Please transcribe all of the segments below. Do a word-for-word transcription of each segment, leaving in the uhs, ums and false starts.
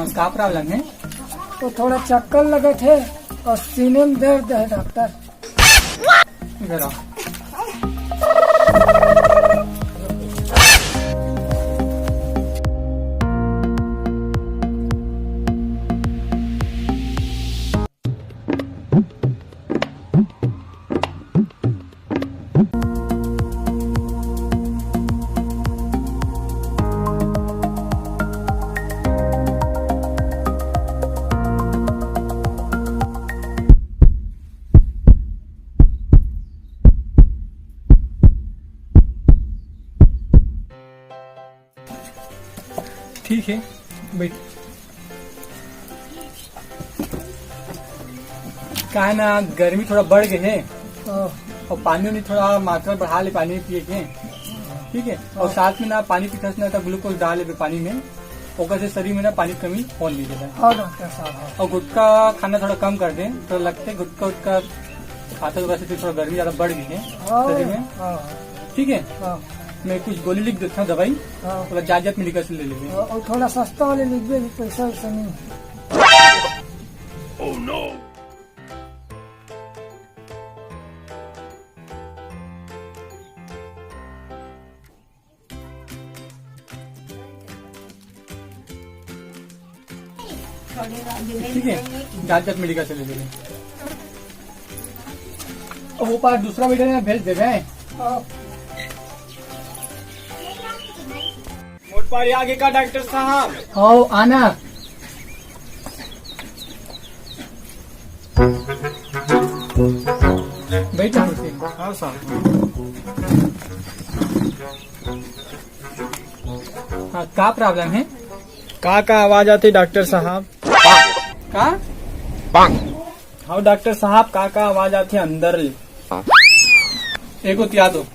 का प्रॉब्लम है? तो थोड़ा चक्कर लगत है और सीने में दर्द है डॉक्टर। इधर आओ। ठीक है, बैठ। का है ना, गर्मी थोड़ा बढ़ गए है। हाँ। और पानी उनी थोड़ा मात्रा बढ़ा ले पानी पिए के। ठीक है। और हाँ। साथ में ना पानी पीथस ना तो ग्लूकोज डाल ले पानी में, ओकर से शरीर में ना पानी कमी होने नहीं देता। हाँ डॉक्टर साहब, हाँ। और गुटखा खाना थोड़ा कम कर दे, तो लगते गुटखा उटखा खाते तो वैसे भी थोड़ा गर्मी ज्यादा बढ़ गई है हाँ, शरीर में। हाँ। ठीक है। हाँ। मैं कुछ गोली लिख देता हूँ दवाई, हाँ। थोड़ा जात जात मेडिकल से ले लेंगे। हाँ, और थोड़ा सस्ता वाले लिख दे, अभी पैसा वैसा नहीं है। ठीक है, जात जात मेडिकल से ले लेंगे। अब वो पास दूसरा बेटा ने भेज देवे। मोटपारी आगे का डॉक्टर साहब? आओ, आना। बैठो कुर्सी। हाँ साहब। हाँ, का प्रॉब्लम है? का का आवाज आती डॉक्टर साहब? का? हाँ डॉक्टर साहब, का का आवाज आती अंदर ले? एको तिया दो।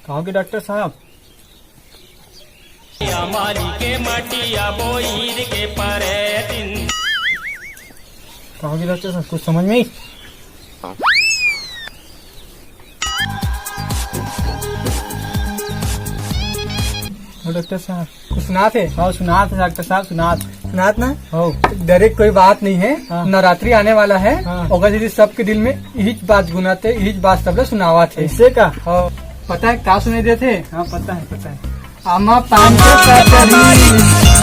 कहाँ के डॉक्टर साहब? या माली के मटिया बोईर के परे दिन। कहाँ के डॉक्टर साहब, कुछ समझ में आई? ओ डॉक्टर साहब, कुछ सुनात हे? हाँ, सुनात हे डॉक्टर साहब, सुनात। सुनात ना? हो। डरे कोई बात नहीं है, हाँ। नवरात्रि आने वाला है, हाँ। ओकर यदि सबके दिल में इहिच बात गुनाते, इहिच बात सब ला सुनावत हे। ऐसे का? हाँ। पता है का सुनाई देत हे? हाँ, पता है, पता है। आमा पान के पतरी।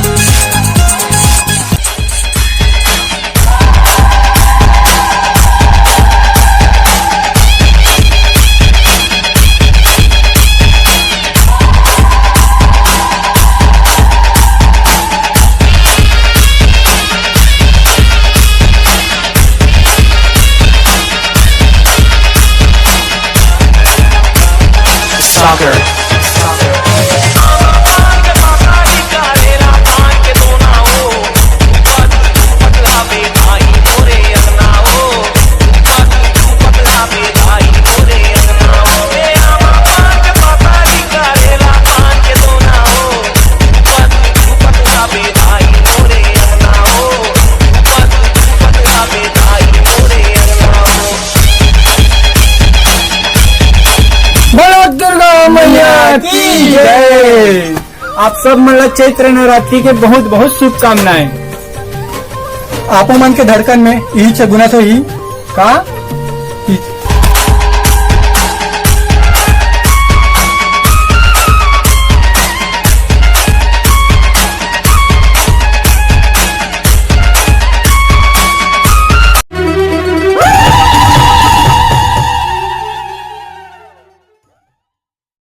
बोलो दुर्गा मैया की जय। आप सब मन ला चैत्र नवरात्रि के बहुत बहुत शुभकामनाएं। आपो मन के धड़कन में इही छगुना तो ही का